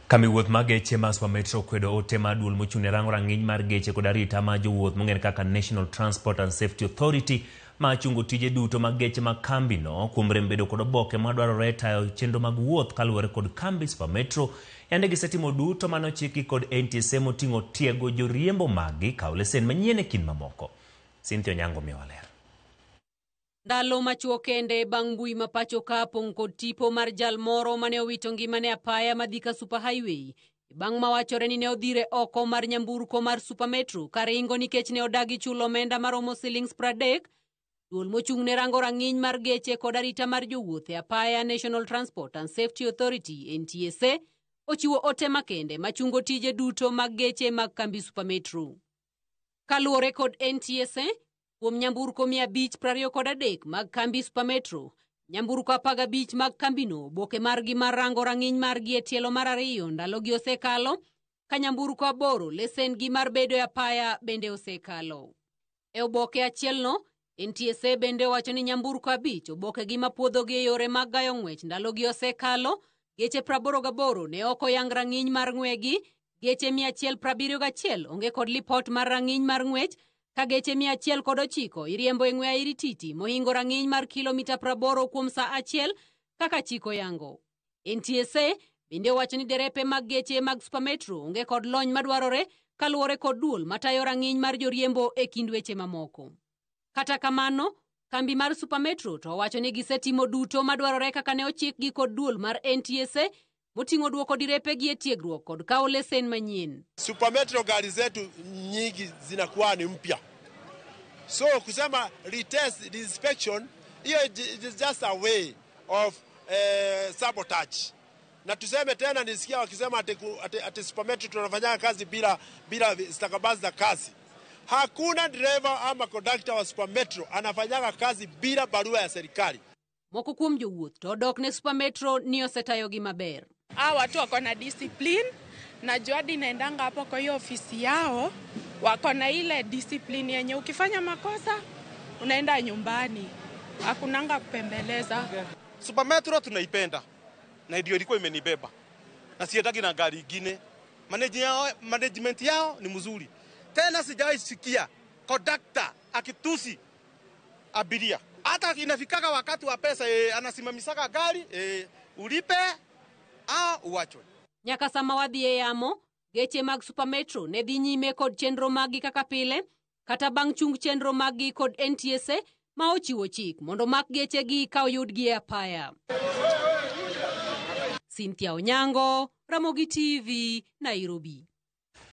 Kambi wuoth mag geche mar Super Metro okwedo ote mar duol mochung' ne rango rang'iny mar geche kod arita mar jowuoth mong'ere kaka National Transport and Safety Authority ma chungo tije duto mag geche mag kambino kuom rem bedo kod oboke madwarore e tayo chenro mag wuoth kaluwore kod kambi Super Metro. Yande gisetimo duto mane ochikgi kod NTSA moting'o tiego joriembo maggi, kawo lesen manyien e kind mamoko. Cynthia Onyango miyowa ler. Ndalo machuok kende bang' mbui ma pacho ka pong' kod tipo mar jal moro mane owito ngimane apaya madhi ka Super Highway bang' mawachore ni ne odhire oko mar nyamburko mar Super Metro karingo nikech ne odagi chulo omenda maromo silings 30. Duol mochung' ne rango rang'iny mar geche kod arita mar jowuoth e apaya National Transport and Safety Authority NTSA ochiwo ote makende machungo tije duto mag geche mag kambi Super Metro. Kaluwore kod NTSA, kuom nyamburko 523 mag kambi Super Metro, nyamburko 15 mag kambino oboke margi mar rango rang'iny margi e tielo mar ariyo ndalogi osekalo, ka nyamburko 8 lesen gi mar bedo e apaya bende osekalo. E oboke achielno, NTSA bende owacho ni nyamburko 5 oboke gi mapuodhogi e yore mag gayo ng'wech ndalogi osekalo, geche 88 ne ok oyang rang'iny mar ng'wegi, geche 171 onge kod lipot mar rang'iny mar ng'wech, ka geche 109 iriembo e ng'we airititi mohingo rang'iny mar kilomita 80 kuom sa achiel kaka chik oyango. NTSA bende owacho ni derepe mag geche mag Super Metro onge kod lony madwarore kaluwore kod duol matayo rang'iny mar joriembo e kind weche mamoko. Kata kamano, kambi mar Super Metro to owacho ni gisetimo duto madwarore kaka ne ochikgi kod duol mar NTSA moting'o duoko direpegi e tiegruok kod kawo lesen manyien. Super Metro gari zetu nyingi zinakuwa ni mpya, so kusema retest inspection hiyo it is just a way of sabotage. Na tuseme tena, nisikia wakisema ati Super Metro tunafanya kazi bila stakabadhi za kazi. Hakuna dereva ama kondakta wa Super Metro anafanyaga kazi bila barua ya serikali. Moko kuom jowuoth to odok ne Super Metro ni osetayogi maber. Hawa watu wako na discipline na juadi naendanga hapo kwa hiyo ofisi yao wako na ile discipline yenye ukifanya makosa unaenda nyumbani, hakunanga kupembeleza. Super Metro tunaipenda na ndio ilikuwa imenibeba na sietaki na gari ingine. Management yao ni mzuri. Tena sijawahi sikia kondakta akitusi abiria. Hata inafikaga wakati wa pesa, anasimamisaka gari, ulipe au uachwe. Nyaka sama wadhi e yamo, geche mag Super Metro ne dhi nyime kod chenro maggi kaka pile, kata bang' chung chenro maggi kod NTSA ma ochiwo chik mondo mak gechegi ka oyudgi e apaya. Cynthia Onyango, Ramogi TV, Nairobi.